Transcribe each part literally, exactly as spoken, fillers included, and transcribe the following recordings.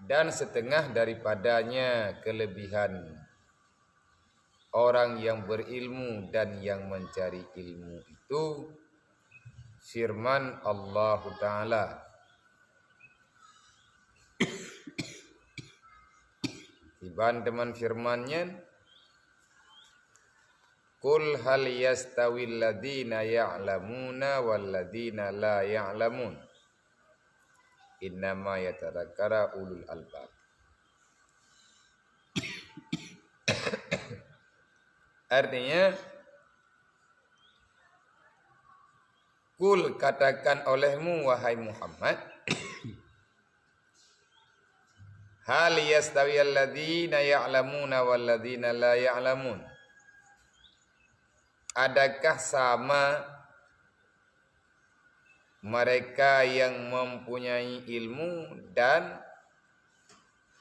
Dan setengah daripadanya kelebihan orang yang berilmu dan yang mencari ilmu itu firman Allahu Ta'ala. Iban teman firman nyan, "Qul hal yastawil ladzina ya'lamuna wal ladzina la ya'lamun. Innama yatadzakkaru ulul albab." Artinya, "Qul," katakan olehmu, wahai Muhammad, "hal yastawil ladzina ya'lamuna wal ladzina la ya'lamun?" Adakah sama mereka yang mempunyai ilmu dan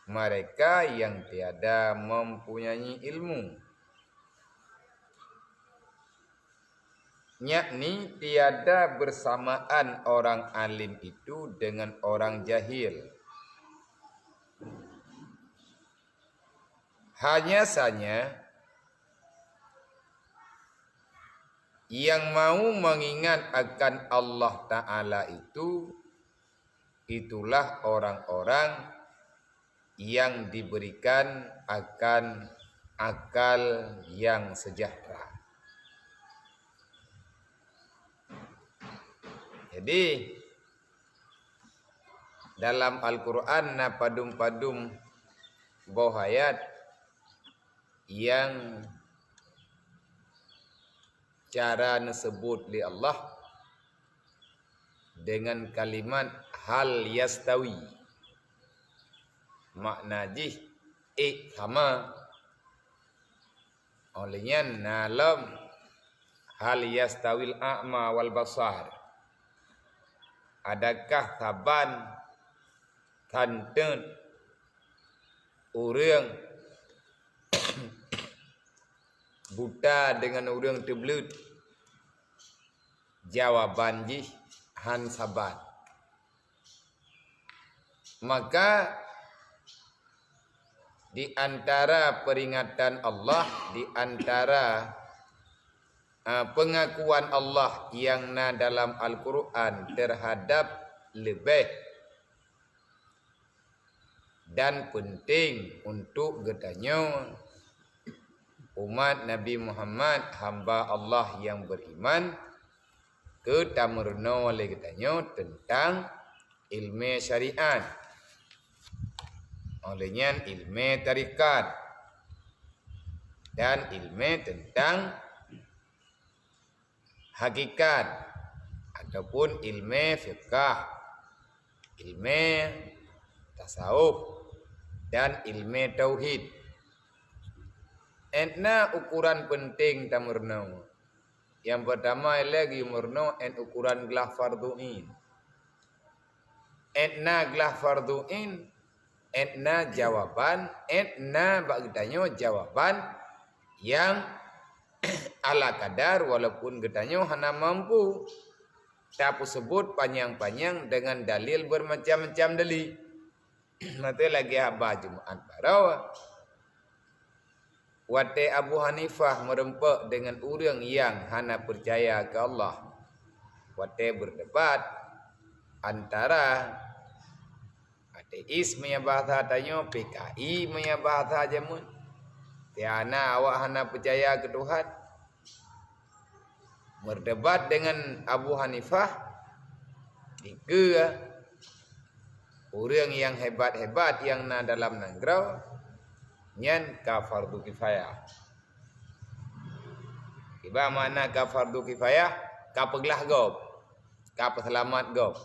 mereka yang tiada mempunyai ilmu? Yakni tiada bersamaan orang alim itu dengan orang jahil. Hanya saja yang mau mengingat akan Allah Ta'ala itu, itulah orang-orang yang diberikan akan akal yang sejahtera. Jadi, dalam Al-Quran na padum-padum boh ayat yang cara neusebut lé Allah dengan kalimat "hal yastawi". Makna jih ék sama. Óh lheueh nyan na lom "hal yastawil a'ma wal basar". Adakah saban tanteun ureuëng buta deungon ureuëng teubleuet? Jawaban jih han saban. Maka di antara peringatan Allah, di antara, ah, pengakuan Allah yang na dalam Al-Quran terhadap leubeh dan penting untuk geutanyoe umat Nabi Muhammad, hamba Allah yang beriman, keu tameurunoe lé geutanyoe teuntang ileumé syariat. Óh lheueh nyan ileumé tarekat dan ileumé teuntang hakikat ataupun ileumé fiqah, ileumé tasawuf, dan ileumé tauhid. Ét na ukuran penting tameurunoe. Nyang peurtama ilée geumeurunoe ét ukuran glah fardhu ain. Ét na glah fardhu ain, ét na jawaban, ét na bak geutanyoe jawaban nyang ala kadar, walaupun geutanyoe hana mampu tapeuseubut panyang-panyang deungon dalil beumacam-macam dalil. Maté lagée haba Jumaat baroe. Watée Abu Hanifah meureumpok deungon ureuëng nyang hana peucaya keu Allah, watée beureudebat antara ateis meunyoe bahasa tanyoe, P K I meunyoe bahasa jameun, tiana awak hana peucaya keu Tuhan, meureudebat deungon Abu Hanifah, dikeue ureuëng nyang hebat-hebat nyang na dalam nanggroe, nyan ka fardhu kifayah. Kiban makna ka fardhu kifayah? Ka peuglah gob, ka peuseulamat gob.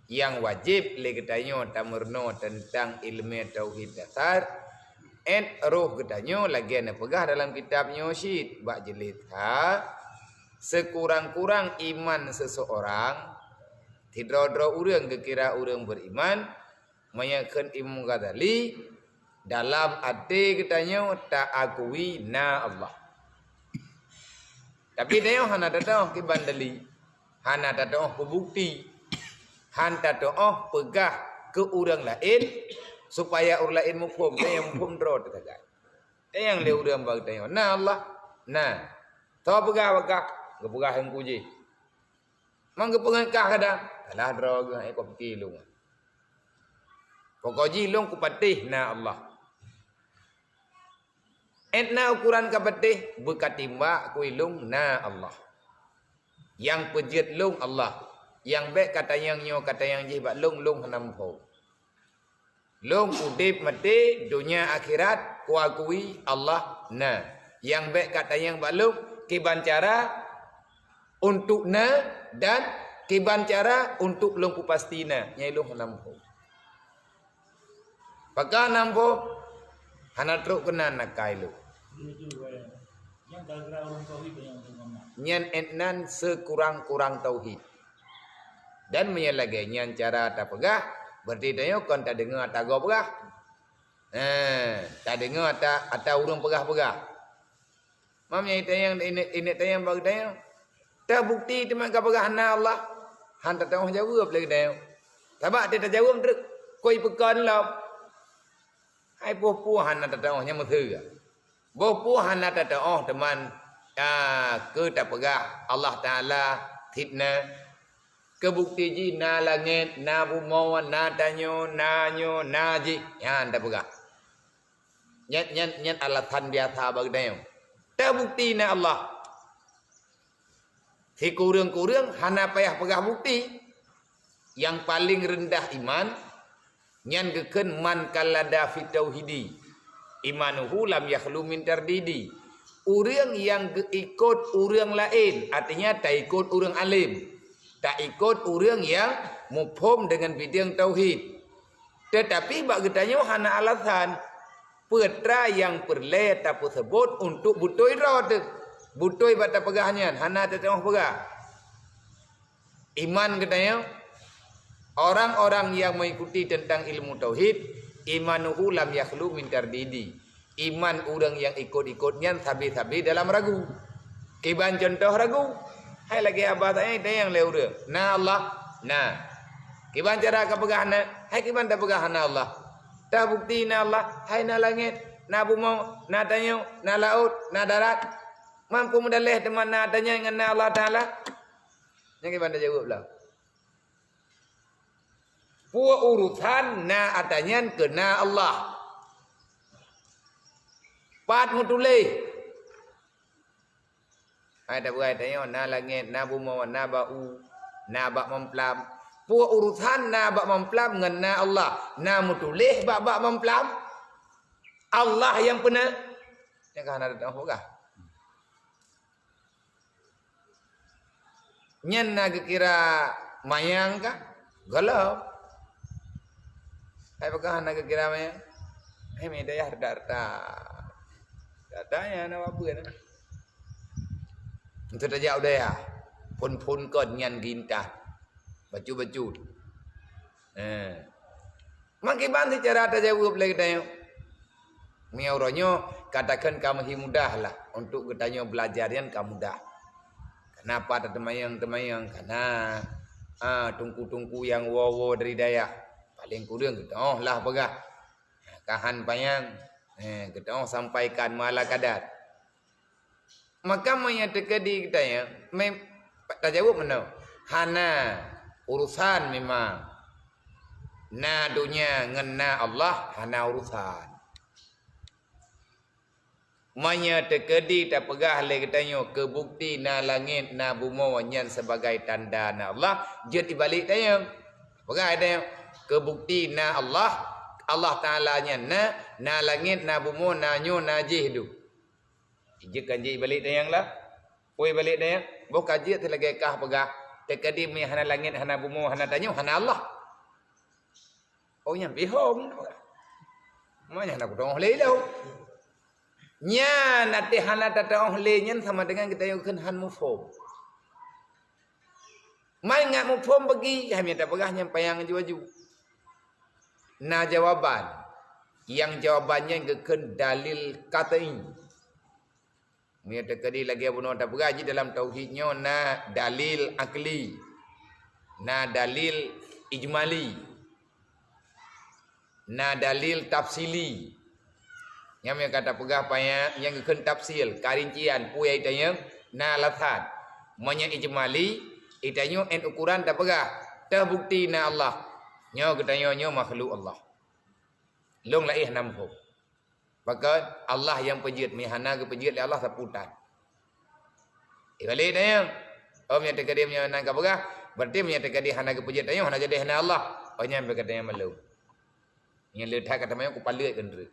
Nyang wajéb lé geutanyoe tameurunoe teuntang ileumé tauhid dasar, ét roh geutanyoe lagée neupeugah dalam kitab nyoe cit bak jilid ha, sekurang-kurang iman seuseurang, sidroe-droe ureuëng geukira ureuëng beuriman, meunyoe kheun Imam Ghazali, dalam até geutanyoe taakui na Allah. Tapi tanyoe hana tatu'oh kiban dalil, hana tatu'oh peubukti, hana tatu'oh peugah keu ureuëng laén, supaya ureuëng laén muphom, dan nyang muphom droe teuh sagai. Tanyong lé ureuëng bak tanyoe, "Na Allah?" "Na." "Soe peugah?" "Peugah, geupeugah Teungku jih." "Man geupeugah kah kadang?" "Salah droe geuh, hai kok pike lôn. Pokok jih lôn kupatéh na Allah." "Ét na ukoran kapatéh?" "Beukatimbak kui lôn na Allah. Nyang peujeuet lôn Allah. Nyang bék katanyong nyoe katanyong jih bak lôn, lôn hana muphom. Lôn udeb maté, donya akhirat, kuakui Allah na. Nyang bék katanyong bak lôn, kiban cara untuk na dan kiban cara untuk lôn kupasti na, nyang lôn hana muphom." Pakon hana muphom? Hana trok keunan akai lôn. Nyan ét nan sekurang-kurang tauhid. Dan meunyoe lagée nyan cara tapeugah, berarti tanyoe kon tadeungoe ata gob peugah. Eh, tadeungoe ata, ata ureuëng peugah-peugah. Mam nyang itanyong, ineuk, ineuk tanyong bak geutanyoe, "Tabukti teuma kapeugah na Allah?" Han tateuoh jaweueb lé geutanyoe. Sabab teuh tajaweueb treuk, "Koi peukon lom." Hai peue-peue hana tateuoh, nyan meuseuga. Boh peue hana tateuoh teuma, ah, keu tapeugah Allah Taala cit na. Keu bukti jih na langét, na bumoe, na tanyoe, na nyoe, na jih, nyan tapeugah. Nyan, nyan, nyan alasan biasa bak geutanyoe. Tabukti na Allah. Sikureueng-kureueng hana payah peugah bukti. Nyang paleng reundah iman, nyan geukheun man qallada fi tauhidi, imanuhu lam yakhlu min tardidi. Ureuëng nyang geuikot ureuëng laén, artinya taikot ureuëng além, taikot ureuëng nyang muphom deungon bideueng tauhid. Teutapi bak geutanyoe hana alasan. Peue teuma nyang peureulée tapeuseubot untuk beutôi droe teuh? Beutôi bak tapeugah nyan, hana tateuoh peugah. Iman geutanyoe, orang-orang yang mengikuti tentang ilmu tauhid, imanuhu lam yakhlu min tardidi. Iman ureuëng nyang ikot-ikot nyan sabe-sabe dalam ragu. Kiban cuntoh ragu? Hai lagée haba tanyong lé ureuëng, "Na Allah?" "Na." "Kiban cara kapeugah na?" "Hai kiban tapeugah na Allah?" "Tabukti na Allah?" "Hai na langét, na bumoe, na tanyoe, na laôt, na darat." Mampu meudaleh teuma na tanyoe ngon na Allah Taala? Nyan kiban tajaweueb lom. Peue urusan na ata nyan keu na Allah? Pat meutuléh? Hai tapeugah tanyoe, na langét, na bumoe, na bak u, na bak mamplam. Peue urusan na bak mamplam ngon na Allah? Na meutuléh bak, bak mamplam? Allah nyang peuna? Nyan ka hana tateuoh peugah. Nyan na geukira manyang kah? Gohlom. Hai pakon hana geukira manyang? Hai, mi dayah rata-rata. Rata nyan na wabeu na. Untuk tajak u dayah. Phon-phon kon nyan gintah. Bacut-bacut. Eh. Meukiban seucara tajaweueb lé geutanyoe. Meunyoe uroe nyoe, ka takheun ka meuhi mudah lah, untuk geutanyoe beulajar nyan ka mudah. Kana pat tateumayang-teumayang, kana, ah, teungku-teungku nyang woe-woe dari dayah. Paleng kureueng geutanyoe lah peugah. Ka han panyang, eh, geutanyoe sampaikan muala kadat. Maka meunyoe teukeudi geutanyoe, meuh-, tajaweueb meunoe, hana urusan memang. Na donya ngon na Allah hana urusan. Meunyoe teukeudi tapeugah lé geutanyoe keu bukti na langét, na bumoe nyan sibagai tanda na Allah, jeuet ibalek tanyoe. Peugah tanyoe, keu bukti na Allah, Allah Taala nyan na, na langét, na bumoe, na nyoe, na jih dum. Jeuet kan jeuet ibalek tanyoe lah. Peue ibalek tanyoe? Boh ka jeuet lagée kah peugah, teukeudi meunyoe hana langét, hana bumoe, hana tanyoe, hana Allah. Oh, nyan bihong. Meunyoe hana kuteuoh lé lom. Nyan até hana tateuoh lé nyan sama dengan geutanyoe kheun han muphom. Man ngat muphom bagi, hai mita peugah nyan panyang aju-aju. Na jawaban. Nyang jawaban nyan geukheun dalil qat'i. Meunyoe teukeudi lagée bunoe tapeugah jih dalam tauhid nyoe na dalil akli, na dalil ijmali. Na dalil tafsili. Nyang meunyoe ka tapeugah panyang, nyang geukheun tafsil, karincian, peue nyang itanyong, na alasan. Meunyoe ijmali, itanyong 'an ukuran tapeugah, teuh bukti na Allah. Nyoe geutanyoe nyoe makhluk Allah. Lôn laén hana muphom. Pakon Allah nyang peujeuet, meunyoe hana geupeujeuet lé Allah sapeue tan. Ibalek tanyong. Oh, meunyoe teukeudi meunyoe nan ka peugah, berarti meunyoe teukeudi hana geupeujeuet tanyong, hana jadi hana Allah. Oh, nyan beukeudeh malum. Meunyoe le that ka tamanyong, kupaleuet keu neureuek.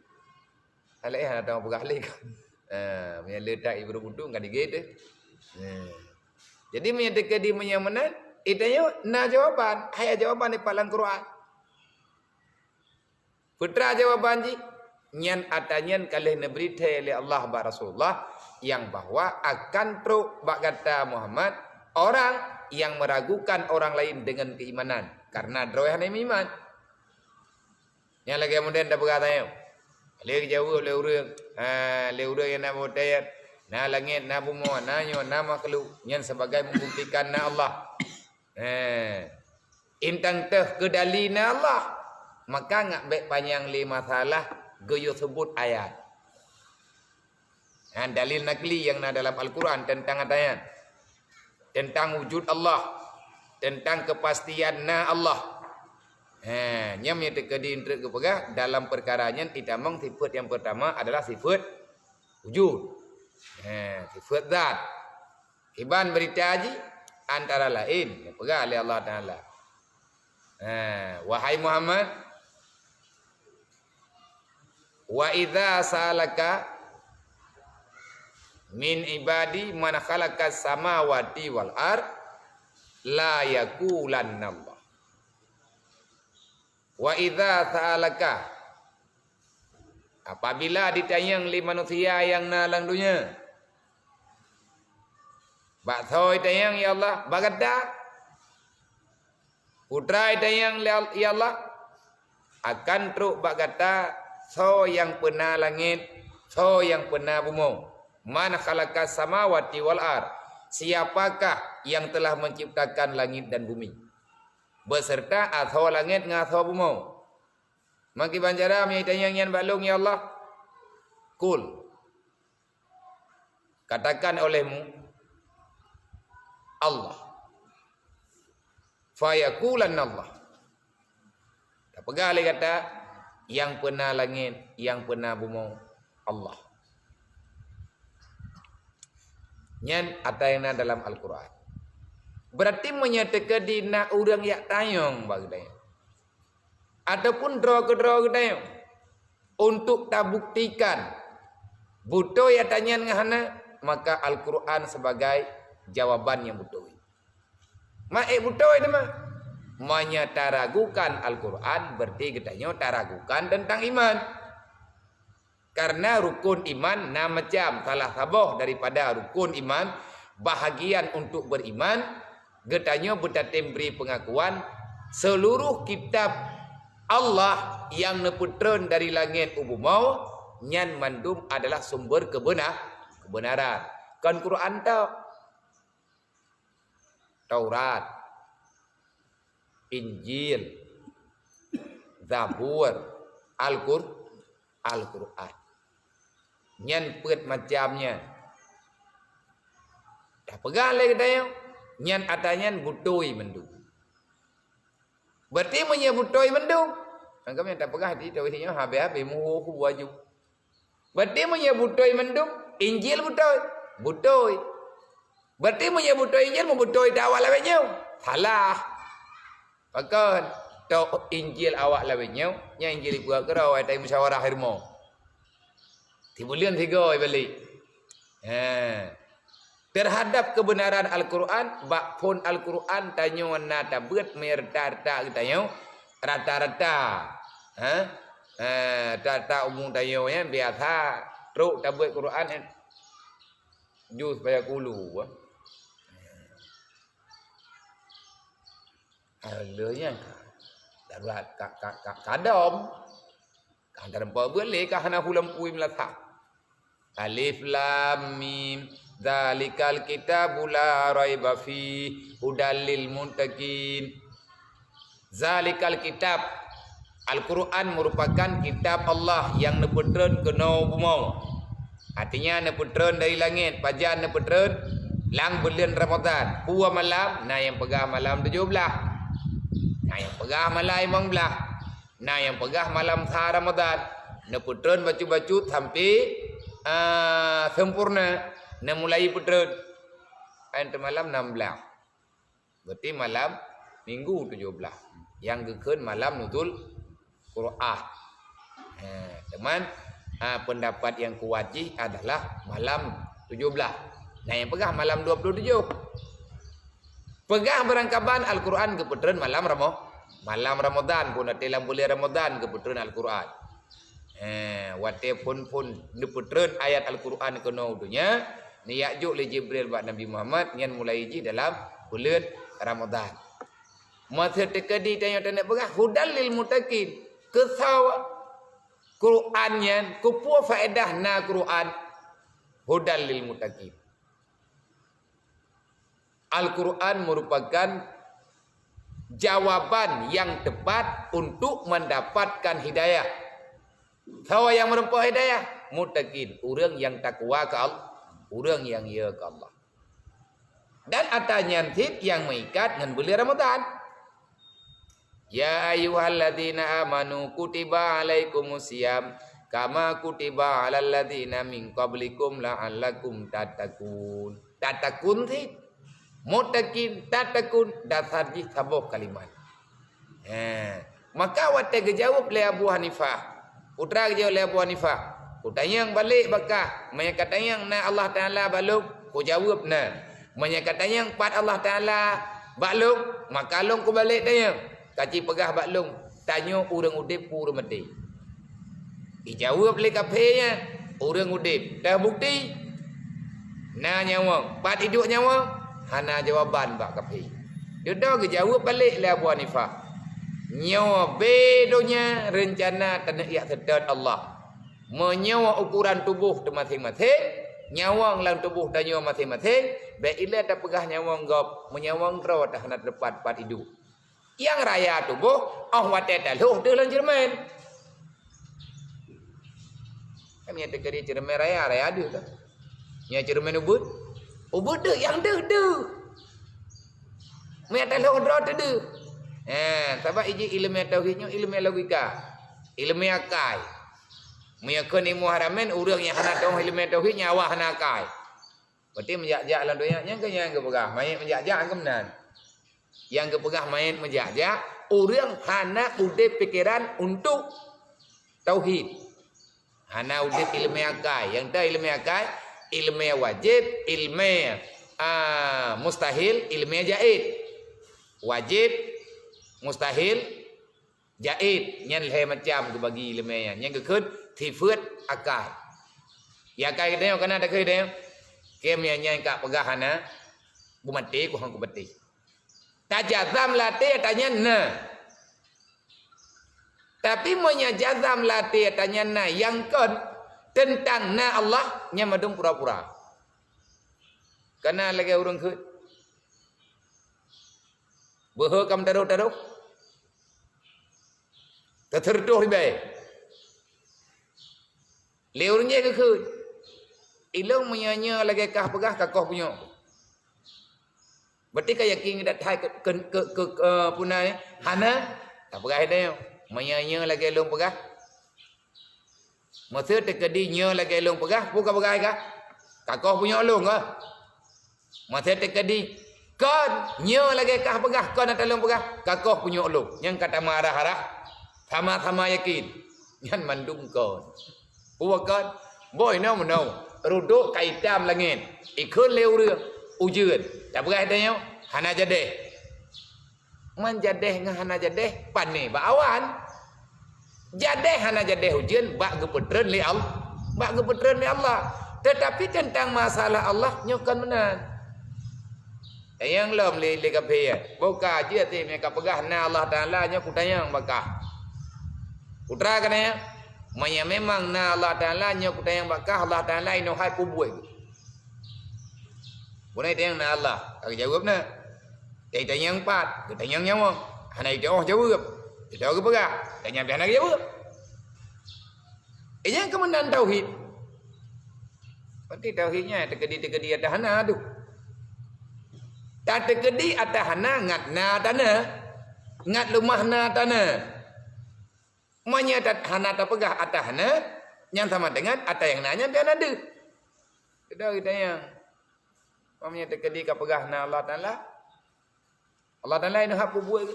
Hana lé hana tamong peugah lé. Ah, meunyoe le that ibrôh butung ka digét teuh. Nah. Jadi meunyoe teukeudi meunyoe meunan, itanyong na jawaban, hai jawaban di palang Quran. Peue teuma jawaban jih? Nyan ata nyan ka lheueh neubri thèe lé Allah bak Rasulullah nyang bahwa akan trok bak gata Muhammad orang yang meragukan orang lain dengan keimanan, karena droe hana meuiman. Nyang lagèe model tapeugah tanyoe. Lé geujaweueb lé ureueng, ha, lé ureueng nyang na beutet, na langét, na bumoe, na nyoe, na makhluk, nyan sebagai membuktikan na Allah. Eh, intang teuh keudali na Allah, maka ngat bèk panyang lé masalah geuyue seubut ayat. Ha, dalil nakli nyang na dalam Al-Quran teuntang ata nyan. Teuntang wujud Allah, teuntang keupastian na Allah. Ha, nyan nyang teukeudi treuk geupeugah dalam peukara nyan itamong sifeut nyang peurtama adalah sifeut wujud. Ha, sifeut zat. Kiban beurita jih antara laén geupeugah lé Allah Taala, ha, wahai Muhammad, "Wa idza sa'alaka min ibadi man khalaqas samawati wal ard la yaqulanna Allah." Wa idza sa'alaka, apabila ditanyong lé manusia nyang na lam donya, bak soe itanyong, ya Allah? Bak gata. Peue teuma itanyong lé Al-, ya Allah? Akan trok bak gata soe nyang peuna langét, soe nyang peuna bumoe. Man khalaqas samawati wal ard. Siapakah yang telah menciptakan langit dan bumi? Beserta asoe langét ngon asoe bumoe. Maka kiban cara meunyoe itanyong nyan bak lôn, ya Allah? Qul, katakan olehmu, Allah. Fayaqulanna Allah. Tapeugah lé gata, nyang peuna langét, nyang peuna bumoe, Allah. Nyan ata nyang na dalam Al-Quran. Berarti meunyoe teukeudi na ureueng jak tanyong bak geutanyoe, ataupun droe keudroe geutanyoe, untuk tabuktikan beutôi ata nyan ngon hana, maka Al-Quran sebagai jawaban nyang beutôi. Maék beutôi teuma. Meunyoe taragukan Al-Quran, berarti geutanyoe taragukan teuntang iman. Karena rukun iman na macam, salah saboh daripada rukun iman, bahagian untuk beriman, geutanyoe beutatem bri pengakuan seluruh kitab Allah nyang neupeutreun dari langét u bumoe, nyan mandum adalah sumber keubena-, keubeunaran. Kon Quran tok. Taurat, Injil, Zabur, Al-Qur-, Al-Qur'an. Nyan peuet macam nyan. Tapeugah lé geutanyoe, nyan ata nyan beutôi mandum. Berarti meunyoe beutôi mandum, anggap nyan tapeugah di tauhid nyoe habéh-habéh, muhu-hu aju. Berarti meunyoe beutôi mandum, Injil beutôi? Beutôi. Berarti meunyoe beutôi Injil, meubeutôi ata awak lawét nyoe? Salah. Pakon? Tok Injil awak lawét nyoe, nyan Injil ipeugah keudroe, watèe musyawarah ilmu. Sibuleuen sigoe balik. Ha. Terhadap kebenaran Al-Quran, bak phon Al-Quran tanyoe na tabeuet meurata-rata geutanyoe, rata-rata. Ha? Ha, rata-rata umu tanyoe nyan biasa trok tabeuet Quran, eh, juz paya kulu, eh. Lheueh nyan ka darurat ka, ka, ka, kadom. Ka dalam peuet buet lé ka hana hulam pui meulasak. Alif Lam Mim. Dzalikal kitabu la raiba fi, hudal lil muttaqin. Dzalikal kitab. Al-Quran merupakan kitab Allah nyang neupeutreun keunoe bumoe. Artinya, neupeutreun dari langét. Pajan neupeutreun? Lam buleuen Ramadhan. Peue malam? Na nyang peugah malam tujoh blaih. Na nyang peugah malam limong blaih. Na nyang peugah malam sa Ramadhan. Neupeutreun bacut-bacut sampai, ah, sempurna. Neumulai peutreun. Nyan teumalam nam blaih. Berarti malam Minggu tujoh blaih. Nyang geukheun malam Nuzul Quran. Ha, teuma, ha, pendapat nyang kuat jih adalah malam tujoh blaih. Na nyang peugah malam dua puluh tujoh. Peugah beurangkaban Al-Quran geupeutreun malam Ramo-, malam Ramadhan, phon watèe lam buleuen Ramadhan geupeutreun Al-Quran. Eh, watèe phon-phon neupeutreun ayat Al-Quran keunoe u donya, neujak jok lé Jibril bak Nabi Muhammad, nyan mulai jih dalam buleuen Ramadhan. Masa teukeudi tanyoe taneuk peugah, hudal lil muttaqin. Keusoe Quran nyan, keupeue faedah na Quran? Hudal lil muttaqin. Al-Quran merupakan jawaban nyang teupat untuk mendapatkan hidayah. Soe nyang meureumpok hidayah? Muttaqin, ureuëng nyang takwa keu Allah, ureuëng nyang yö keu Allah. Dan ata nyan cit nyang meuikat ngon buleuen Ramadhan. "Ya ayyuhalladzina amanu kutiba alaikumus siyam kama kutiba alal ladzina min qablikum la'allakum tattaqun." Tattaqun cit. Muttaqin, tattaqun, dasar jih saboh kalimat. Ha. Maka watèe geujaweueb lé Abu Hanifah, peue geujaweueb lé Abu Hanifah, kutanyong balek bak kah, meunyoe katanyong na Allah Taala bak lôn, kujaweueb na. Meunyoe katanyong pat Allah Taala bak lôn, maka lôn kubalek tanyong. Kaci peugah bak lôn, tanyoe ureuëng udeb peue ureuëng maté. Ijaweueb lé kafé nyan, ureuëng udeb. Teubukti, na nyawöng. Pat iduek nyawöng? Hana jawaban bak kafé. Dudoe geujaweueb balek lé Abu Hanifah, "Nyoe bée donya reuncana taneuk jak seutôt Allah. Meunyoe ukuran tuboh teumaséng-maséng, nyawöng lam tuboh tanyoe maséng-maséng, bék ilée tapeugah nyawöng gob, meunyoe nyawöng droe teuh hana teupat pat iduek." Nyang raya tuboh, óh watée talhôh deuh lam ceureumen. Kan meunyoe teukeudi ceureumen raya, raya deuh kan? Meunyoe ceureumen ubeut, ubeut deuh, nyang deuh, deuh. Meunyoe talhôh droe teudeuh. Eh, sabab iji ileumé tauhid nyoe ileumé logika, ileumé akai. Meunyoe kheun ilmu haramen, ureuëng nyang hana tauh ileumé tauhid nyan awak hana akai. Berarti meujak-jak lam donya, nyang keu nyang geupeugah manyét meujak-jak keu meunan. Nyang geupeugah manyét meujak-jak, ureuëng hana udeb pikeran untuk tauhid. Hana udeb ileumé akai. Nyang ta ileumé akai, ileumé wajéb, ileumé, ah, mustahil, ileumé jaiz. Wajéb, mustahil, jaiz, nyan lhée macam geubagi ileumé nyan. Nyang geukheun sifeuet akai. Ya akai geutanyoe kana takheun geutanyoe. Kém nyang nyan ka peugah hana, beumaté ku hang kupatéh. Tajazam lam até tanyan na. Tapi meunyoe jazam lam até tanyan na nyang kon teuntang na Allah, nyan mandum pura-pura. Kana lagée ureuëng kheun. Beuhe kam taroh-taroh. Teuteurtoh ribée. Lé ureuëng nyan geukheun, "Ilôn meunyoe nyoe lagée kah peugah ka koh punyok." Berarti ka yakin that hai ke, ke, ke, ke, ke puna nyan? Hana. Ka peugah hai nyoe, "Meunyoe nyoe lagée lôn peugah." Meuseu teukeudi nyoe lagée lôn peugah, peue ka peugah hai ka? Ka koh punyok lôn ka. Meuseu teukeudi kon nyoe lagée kah peugah, kon ata lôn peugah, ka koh punyok lôn. Nyang ka tamarah-arah, sama-sama yakin. Nyan mandum kon. Peue kon? Boh inoe meunoe, rudok ka itam langét, ikheun lé ureuëng, ujeuen. Tapeugah tanyoe, hana jadeh. Man jadeh ngon hana jadeh, pane bak awan. Jadeh hana jadeh ujeuen bak geupeutreun lé Allah, bak geupeutreun lé Allah. Teutapi teuntang masalah Allah nyoe kon meunan. Tanyong lom lé, lé kafé, boh ka jeuet teuh meunyoe ka peugah na Allah Taala nyoe kutanyong bak kah. Peue treuk ka nyan? Meunyoe memang na Allah Taala nyoe kutanyong bak kah, Allah Taala inoe hai peue buet. Bunoe tanyong na Allah, ka geujaweueb na. Tanyong pat, geutanyong nyawöng, hana jiteuôh jaweueb. Kita geupeugah, dan nyang pih hana geujaweueb. Nyang keumeunang tauhid. Berarti tauhid nyan teukeudi-teukeudi ateueh hana tu. Tateukeudi ateueh hana ngat na tana. Ngat leumah na tana. Meunyoe tat-, hana tapeugah ateueh hana, nyan sama dengan ateueh nyang na nyan pih hana deuh. Keudroe geutanyoe. Meunyoe teukeudi ka peugah na Allah Taala, Allah Taala inong hak peubuet.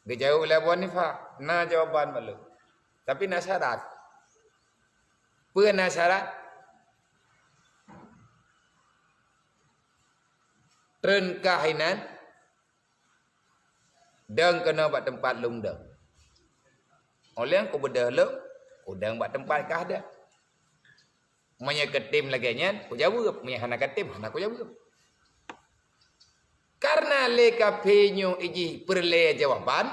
Geujaweueb lé Abu Hanifah, na jawaban bak lôn. Tapi na syarat. Peue na syarat? Treun kah inan, dong keunoe bak teumpat lôn dong. Óh lheueh kubeudôh lôn, kudong bak teumpat kah dong. Meunyoe katem lagée nyan, kujaweueb. Meunyoe hana katem, hana kujaweueb. Kareuna lé kafé nyoe jih peureulée jawaban,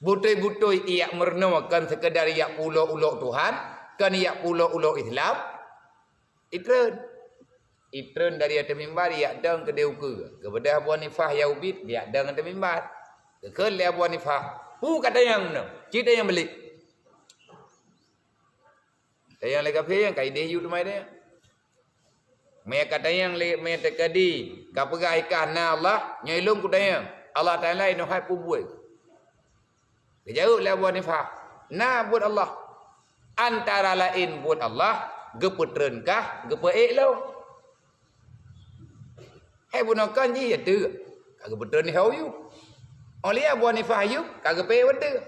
beutôi-beutôi ijak meurunoe kon seukeudar ijak peuulok-ulok Tuhan, kon ijak peuulok-ulok Islam, itreun. Itreun dari ateueh mimbar, ijak dong keudeh ukeue. Geubeudôh Abu Hanifah ya ubit, ijak dong ateueh mimbar. Geukheun lé Abu Hanifah, "Peue ka tanyong nyoe? Ci tanyong balik." Tanyong lé kafé nyan ka ideh yue teuma ideh. Meunyo ka tanyong lé, meunyo teukeudi ka peugah i kah na Allah, nyoe lôn kutanyong, Allah Taala inong hai peue buet? Geujaweueb lé Abu Hanifah, "Na buet Allah. Antara laén buet Allah, geupeutreun kah, geupeuék lôn." Hai bunoe kon jih ya teuk, ka geupeutreun di hau yub. Óh lheueh Abu Hanifah yub, ka geupeuék watée.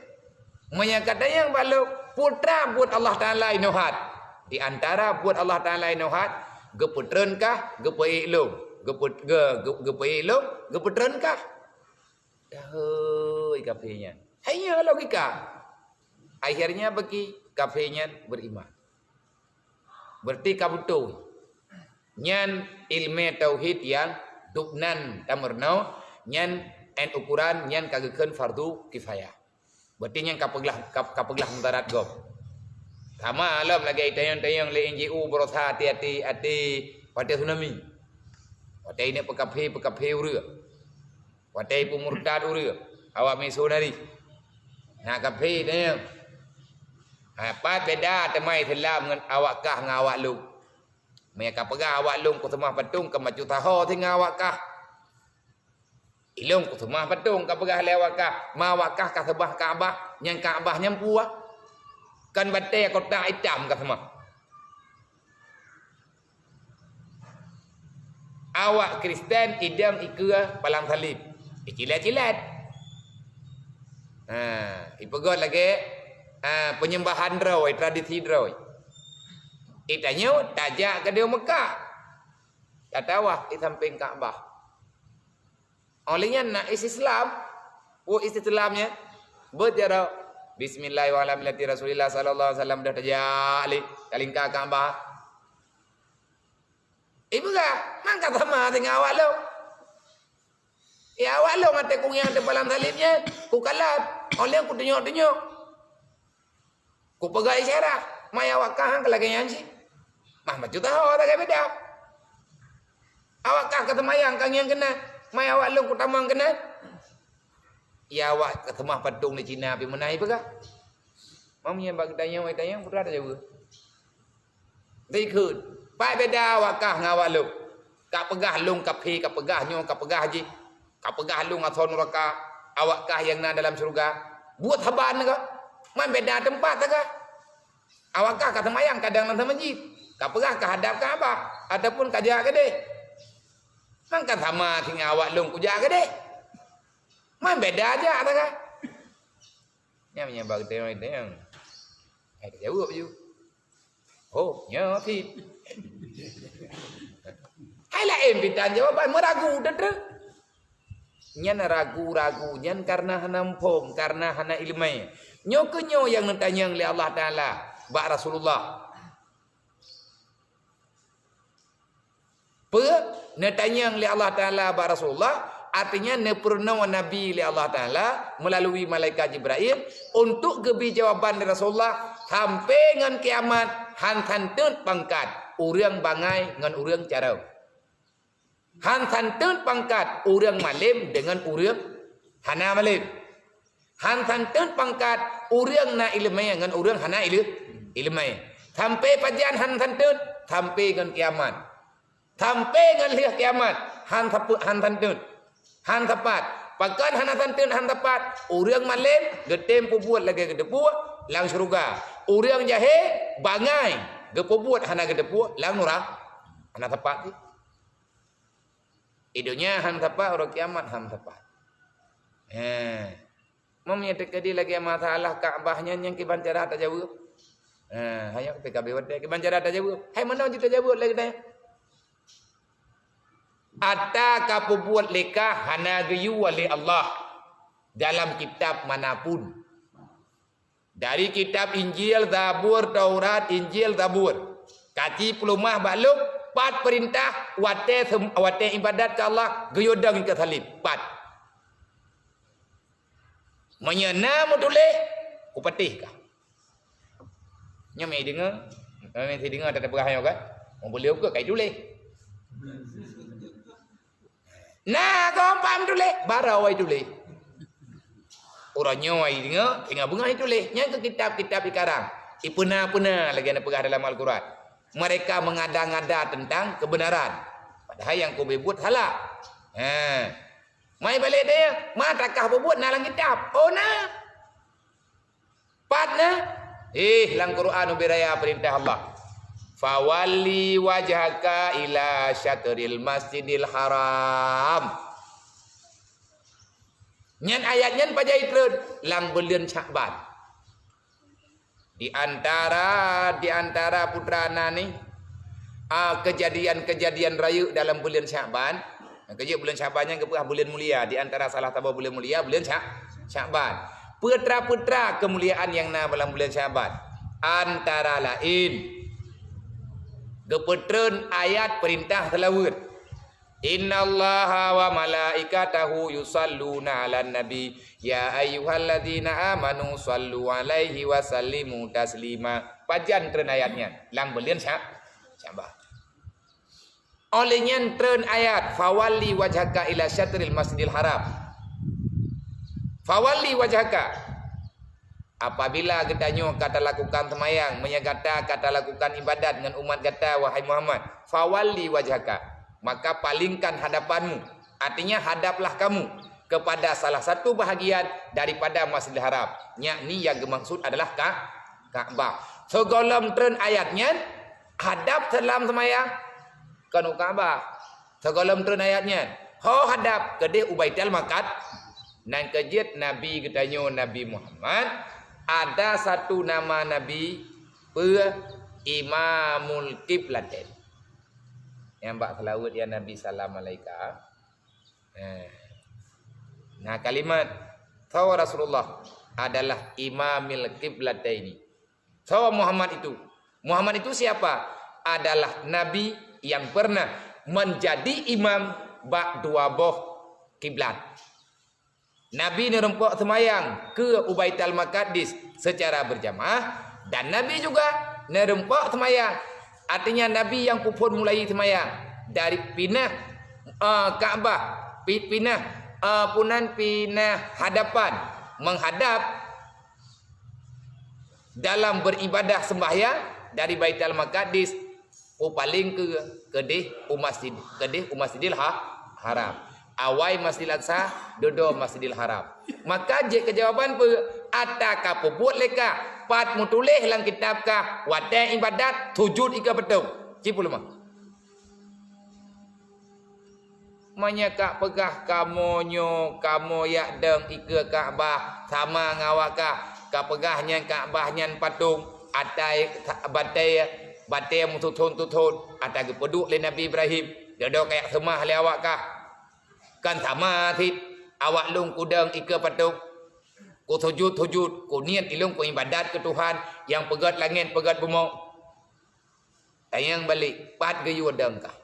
Meunyo ka tanyong bak lôn, peue teuma buet Allah Taala inong hat? Di antara buet Allah Taala inong hat, geupeutreun kah, geupeuék lôn, geupeu-, ge-, ge-, geupeuék lôn, geupeutreun kah? Dahôi kafé nyan. Hai nyan logika. Akhirnya bagi kafé nyan beriman. Berarti ka beutôi. Nyan ilmu tauhid nyang dubnan tameurunoe, nyan 'an ukuran nyan ka geukheun fardu kifayah. Berarti nyan ka peuglah, ka, ka peuglah mudarat gob. Sama lom lagée tanyong-tanyong lé N G O beurasa hati-hati, hati watée tsunami. Watée ineuk peukafé, peukafé ureuëng. Watée peumurtad ureuëng, awak misionari. Na kafé tanyong. Ha, pat beda teuma Islam ngon awak kah ngon awak lôn. Meunyo ka peugah awak lôn kuseumah patong, ka macu taho singoh awak kah. Ilôn kuseumah patong ka peugah lé awak kah, ma awak kah ka seumah Ka'bah, nyang Ka'bah nyan peue? Kan batée kotak itam ka seumah. Awak Kristen idong ikeue palang salib, icilet-cilet. Ha, ipeugét lagée, ha, penyembahan droe, tradisi droe. Itanyoe tajak keudeh Mekah. Tatawaf di sampéng Ka'bah. Óh lheueh nyan na is Islam. Peue is Islam nyan? Beuet jaroe, "Bismillah wa ala millati Rasulillah sallallahu alaihi wasallam," dah tajak lé, talingka Ka'bah. Ipeugah, "Man ka sama singoh awak lôn. Ya awak lôn ateueh kunyang teupalang salib nyan, kukalon, óh lheueh kutunyok-tunyok. Kupeugah isyarah, ma awak kah han ka lagée nyan cit. Mah bacut taho lagée beda. Awak kah ka seumayang ka ngieng keunan, ma awak lôn kutamong keunan." Ya awak ka seumah patong di Cina pih meunan ipeugah. Mam nyang bak geutanyoe, geutanyoe peugah tajaweueb. Dikheun, pat beda awak kah ngon awak lôn. Ka peugah lôn kafé, ka peugah nyoe, ka peugah jih. Ka peugah lôn asoe nuraka, awak kah nyang na dalam syeuruga. Buet saban kah? Man beda teumpat kah? Awak kah ka seumayang kadang lam masjid. Ka peugah ka hadab Ka'bah ataupun ka jak keudeh. Man kan sama singoh awak lôn kujak keudeh. Man beda jak kah? Nyan meunyoe bak geutanyoe, geutanyoe. Hai tajaweueb ju. Oh, nyoe cit. Hai laén pitan jawaban meuragu teuteu. Nyan ragu-ragu nyan kareuna hana muphom, kareuna hana iéleumé. Nyoe keuh nyoe nyang neutanyong lé Allah Taala bak Rasulullah. Peue? Neutanyong lé Allah Taala bak Rasulullah, artinya neupeurunoe Nabi lé Allah Taala meulalu malaikat Jibrail untuk geubri jawaban lé Rasulullah sampai ngon kiamat, han santeuet pangkat ureuëng bangai ngon ureuëng carông. Han santeuet pangkat ureuëng malém deungon ureuëng Hana malem. Han santôt pangkat ureuëng na iéleumé ngon ureuëng hana iéle-, iéleumé. Sampai pajan han santôt? Sampai ngon kiamat. Sampai ngon lheueh kiamat, han sapeue-, han santôt. Han sapat. Pakon hana santôt, han sapat? Ureuëng malem geutem peubuet lagée geuteupeue lam syeuruga. Ureuëng jahé bangai geupeubuet hana geuteupeue lam nura-, hana sapat cit. Di donya han sapat, uroe kiamat han sapat. Heh. Meunyoe teukeudi lagée masalah Ka'bah nyan, nyan kiban cara tajaweueb? Heh, hanyoe P K B watée kiban cara tajaweueb? Hai meunoe jeuet tajaweueb lagée nyan? Ata ka peubuet lé kah hana geuyue lé Allah dalam kitab manapun. Dari kitab Injil, Zabur, Taurat, Injil, Zabur. Kaci peuleumah bak lôn, pat peurintah watée sem-, watée iébadat keu Allah geuyue dong keu saleb. Pat. Meunyoe na meutuléh, kupatéh kah. Nyoe meudeungoe, meudeungoe teupeugah nyoe kan? Meubeuliau keu kai tuléh. Na gob paham tuléh, barô awai tuléh. Uroe nyoe awai deungoe, teungoh beungoh tuléh. Nyan keu kitab-kitab ikarang. Ipeuna-peuna lagée na peugah dalam Al-Quran. Mereka mengada-ngada tentang kebenaran. Padahai nyang keubeubeuet salah. Ha. Mai balek deh, ma takah peubuet na lam kitab. Oh na. Pat na? Eh, lam Quran ubé raya peurintah Allah. Fawalli wajhaka ila syatril masjidil haram. Nyan ayat nyan pajan treun lam buleuen Syakban. Di antara, di antara putra na ni, ah, kejadian-kejadian rayeuk dalam buleuen Syakban. Keujeuet buleuen Syakban nyan geupeugah buleuen mulia, di antara salah saboh buleuen mulia buleuen Syak-, Syakban. Peutra-peutra keumuliaan nyang na dalam buleuen Syakban, antara laén geupeutreun ayat peurintah seulaweuet. Innallaha wa malaikatahu yusalluna 'alan nabi, ya ayyuhalladzina amanu sallu 'alaihi wa sallimu taslima. Pajan treun ayat nyan? Lam buleuen Sya-, Syakban. Óh lheueh nyan treun ayat, "Fawalli wajhaka ila syatril Masjidil Haram." Fawalli wajhaka. Apabila geutanyoe ka talakukan seumayang, meunyoe gata ka talakukan iébadat ngon umat gata, wahai Muhammad, fawalli wajhaka, maka palingkan hadapanmu, artinya hadaplah kamu kepada salah satu bahagian daripada Masjidil Haram, yakni yang geumaksud adalah Ka-, Ka'bah. Sigohlom treun ayat nyan, hadap seulom seumayang, kon u Ka'bah. Sigohlom treun ayat nyan, ho hadap keudeh u Baitul Maqad-, nan keujeuet Nabi geutanyoe Nabi Muhammad, ada satu nama Nabi, peue? Imamul Qiblatain. Nyang bak seulaweuet, "Ya Nabi, salam alaika." Eh. Nah, kalimat, "Bahwa Rasulullah adalah Imamil Qiblataini." Siapa Muhammad itu? Muhammad itu siapa? Adalah Nabi yang pernah menjadi imam bak dua boh kiblat. Nabi neureumpok seumayang keu u Baitul Maqadis secara berjamaah, dan Nabi juga neureumpok seumayang. Artinya, Nabi nyang peuphon mulai seumayang dari pinah, eh, Ka'bah, pi-, pinah, eh, punan pinah hadapan, menghadap dalam beribadah sembahyang dari Baitul Maqadis, u paleng keu-, keudeh u masjid, keudeh u Masjidil Ha-, Haram. Awai Masjidil Aqsa, dudoe Masjidil Haram. Maka jeuet keu jawaban peue? Ata ka peubuet lé kah, pat meutuléh lam kitab kah, watée iébadat, sujut ikeue patong. Cit peuleumah. Meunyoe ka peugah kamoe nyoe, kamoe jak dong ikeue Ka'bah sama ngon awak kah, ka peugah nyan Ka'bah nyan patong, atai batée, batée meututhon-tuthon, ata geupeuduek lé Nabi Ibrahim, dudoe ka jak seumah lé awak kah. Kan sama cit, awak lôn kudong ikeue patong, kusujut-sujut, kuniet ilôn kuiébadat keu Tuhan nyang peugét langét, peugét bumoe. Tanyong balek, pat geuyue dong kah?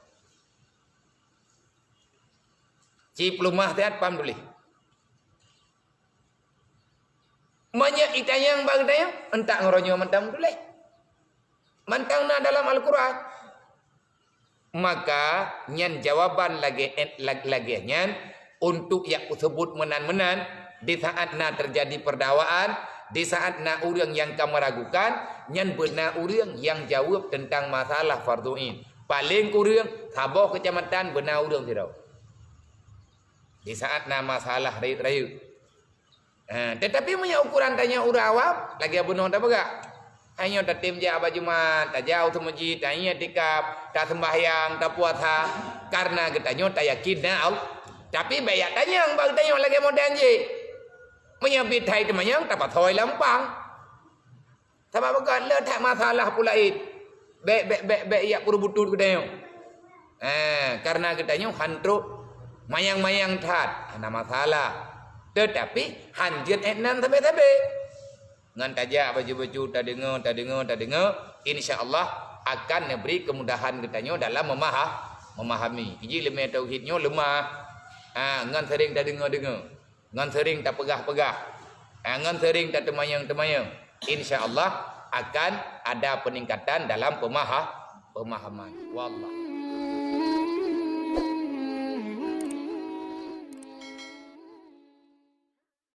Cit peuleumah that paham tuléh. Meunyoe itanyong bak geutanyoe, entak ngon uroe nyoe mantong tuléh. Mantong na dalam Al-Quran. Maka, nyan jawaban lagée, lag-, lagée nyan, Untuk jak kuseubut meunan-meunan, di saat na teujadi peudawaan, di saat na ureuëng nyang ka meuragukan, nyan beuna ureuëng nyang jaweueb teuntang masalah fardhu ain. Paleng kureueng saboh keucamatan beuna ureuëng sidroe. Di saat na masalah rayeuk-rayeuk. Ha, teutapi meunyoe ukoran tanyoe ureuëng awam, lagée bunoe tapeugah. Hai nyoe tatem jak bak Jumat, tajak u meuseujid, taiktikaf, taseumbahyang, tapuasa, kareuna geutanyoe tayakin na Allah. Tapi bék jak tanyong bak geutanyoe lagée modern jih. Meunyoe bit hai teumanyong, tapasoe lam pang. Sabab beugot le that masalah peue laén. Bék, bék, bék, bék jak peureubutôt geutanyoe. Eh, kareuna geutanyoe han trok manyang-manyang that, hana masalah. Teutapi han jeuet ék nan sabe-sabe. Ngon tajak bacut-bacut, tadeungoe, tadeungoe, tadeungoe, insya Allah akan neubri keumudahan geutanyoe dalam meumaha-, memahami. Jih leumé tauhid nyoe leumah. Ha, ngon seuring tadeungoe-deungoe. Ngon seuring tapeugah-peugah, eh, ngon seuring tateumanyong-teumanyong, insya Allah akan ada peningkatan dalam pemaha-, pemahaman. Wallah.